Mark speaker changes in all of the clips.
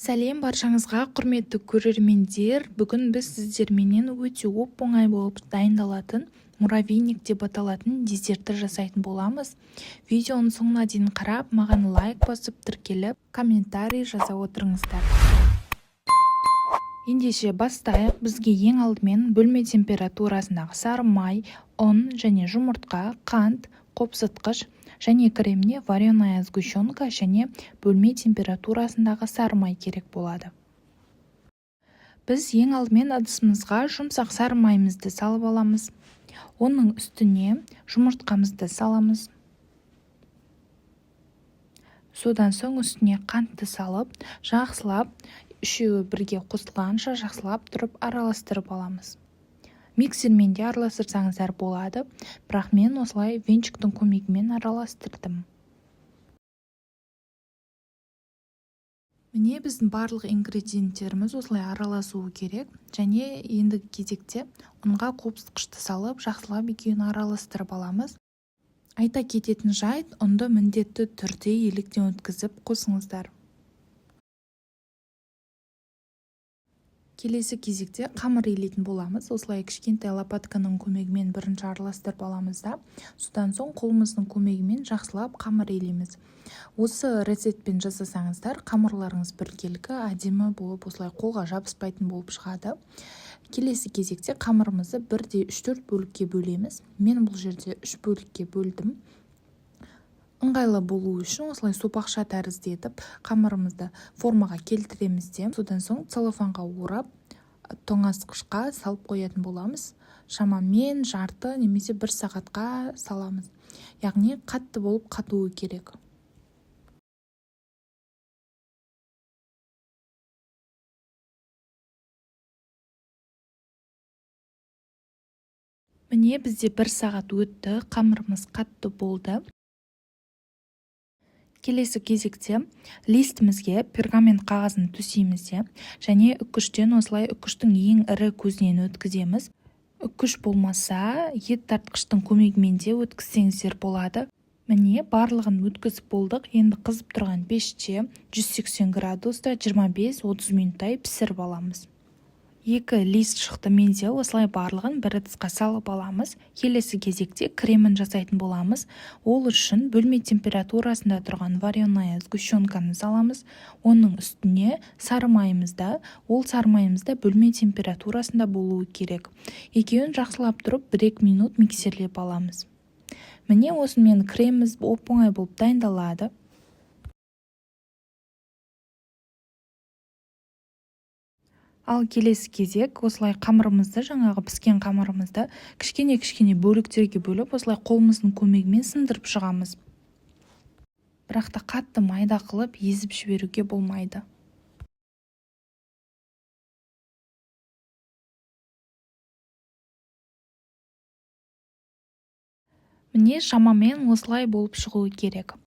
Speaker 1: Сәлем баршаңызға, құрметті көрермендер! Бүгін біз сіздерменен өте оп-оңай болып дайындалатын муравейник деп аталатын десертті жасайтын боламыз. Видеоның соңына дейін қарап, маған лайк басып, тіркеліп, комментарий жаза отырыңыздар. Ендеше бастайық. Бізге ең алдымен бөлме температурасындағы сары май, ұн және жұмыртқа, қант, қопсытқыш және креміне вареная сгущенка және бөлме температурасындағы сары май керек болады. Біз ең алдымен ыдысымызға жұмсақ сары майымызды салып аламыз. Оның үстіне жұмыртқамызды саламыз. Содан соң үстіне қантты салып, жақсылап үшеуі бірге қосылғанша жақсылап тұрып араластырып аламыз. Миксермен де араластырсаңыздар болады, бірақ мен осылай венчиктің көмегімен араластырдым. Міне, біздің барлық ингредиенттеріміз осылай араласуы керек. Және ендігі кезекте ұнға қопсытқышты салып, жақсылап екеуін араластырып аламыз. Айта кететін жайт, ұнды міндетті түрде електен өткізіп қосыңыздар. Келесі кезекте қамыр илейтін боламыз. Осылай кішкентай лопатканың көмегімен бірінші араластырып аламыз да, содан соң қолымыздың көмегімен жақсылап қамыр илейміз. Осы рецептпен жасасаңыздар, қамырларыңыз біркелкі әдемі болып, осылай қолға жабыспайтын болып шығады. Келесі кезекте қамырымызды бірдей үш-төрт бөлікке бөлеміз. Мен бұл жерде 3 бөлікке бөлдім. Ыңғайлы болу үшін осылай сопақша тәрізді етіп қамырымызды формаға келтіреміз де, содан соң целлофанға орап тоңазытқышқа салып қоятын боламыз. Шамамен жарты немесе бір сағатқа саламыз. Яғни қатты болып қатуы керек. Міне, бізде бір сағат өтті, қамырымыз қатты болды. Келесі кезекте листімізге пергамент қағазын төсейміз де, және үкіштен осылай үкіштің ең ірі көзінен өткіземіз. Үкіш болмаса, ет тартқыштың көмегімен де өткізсеңіздер болады. Міне, барлығын өткізіп болдық. Енді қызып тұрған пеште 180 градуста 25-30 минуттай пісіріп аламыз. 2 лист шықты менде, осылай барлығын бір ыдысқа салып аламыз. Келесі кезекте кремін жасайтын боламыз. Ол үшін бөлме температурасында тұрған вареная сгущенканы саламыз. Оның үстіне сары майымызды, ол сары майымыз да бөлме температурасында болуы керек. Екеуін жақсылап тұрып бір-екі минут миксерлеп аламыз. Міне, осымен креміміз оп-оңай болып дайындалады. Ал келесі кезек осылай қамырымызды, жаңағы піскен қамырымызды кішкене-кішкене бөліктерге бөліп, осылай қолымыздың көмегімен сындырып шығамыз. Бірақ та қатты майда қылып езіп жіберуге болмайды. Міне, шамамен осылай болып шығуы керек.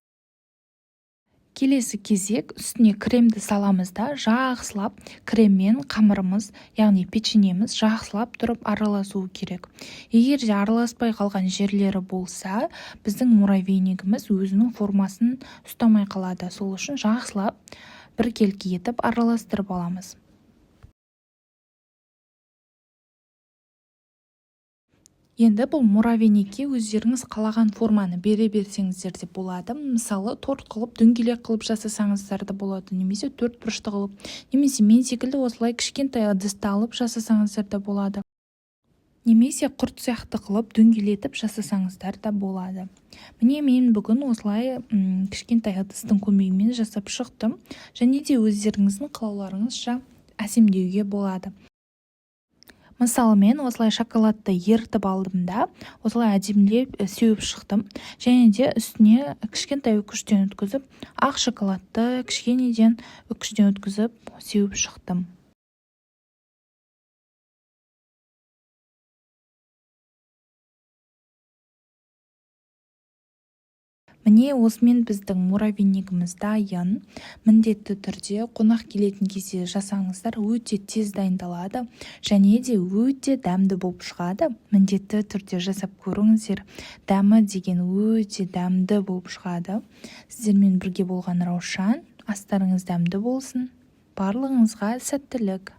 Speaker 1: Келесі кезек үстіне кремді саламыз да, жақсылап креммен қамырымыз, яғни печеньеміз жақсылап тұрып араласуы керек. Егер де араласпай қалған жерлері болса, біздің муравейнигіміз өзінің формасын ұстамай қалады. Сол үшін жақсылап біркелкі етіп араластырып аламыз. Енді бұл муравейникке өздеріңіз қалаған форманы бере берсеңіздер де болады. Мысалы, торт қылып, дөңгелек қылып жасасаңыздар да болады, немесе төрт бұрышты қылып, немесе мен секілді осылай кішкентай ыдысты алып жасасаңыздар да болады. Немесе құрт сияқты қылып дөңгелетіп жасасаңыздар да болады. Міне, мен бүгін осылай, кішкентай ыдыстың көмегімен жасап шықтым. Және де өздеріңіздің қалауларыңызша әсемдеуге болады. Мысалы, мен осылай шоколадты ерітіп алдым да, осылай әдемілеп сеуіп шықтым. Және де үстіне кішкентай үкіштен өткізіп, ақ шоколадты кішкенеден үкіштен өткізіп сеуіп шықтым. Міне, осымен біздің муравейнигіміз дайын. Міндетті түрде қонақ келетін кезде жасаңыздар, өте тез дайындалады және де өте дәмді болып шығады. Міндетті түрде жасап көріңіздер. Дәмі деген өте дәмді болып шығады. Сіздермен бірге болған Раушан. Астарыңыз дәмді болсын. Барлығыңызға сәттілік!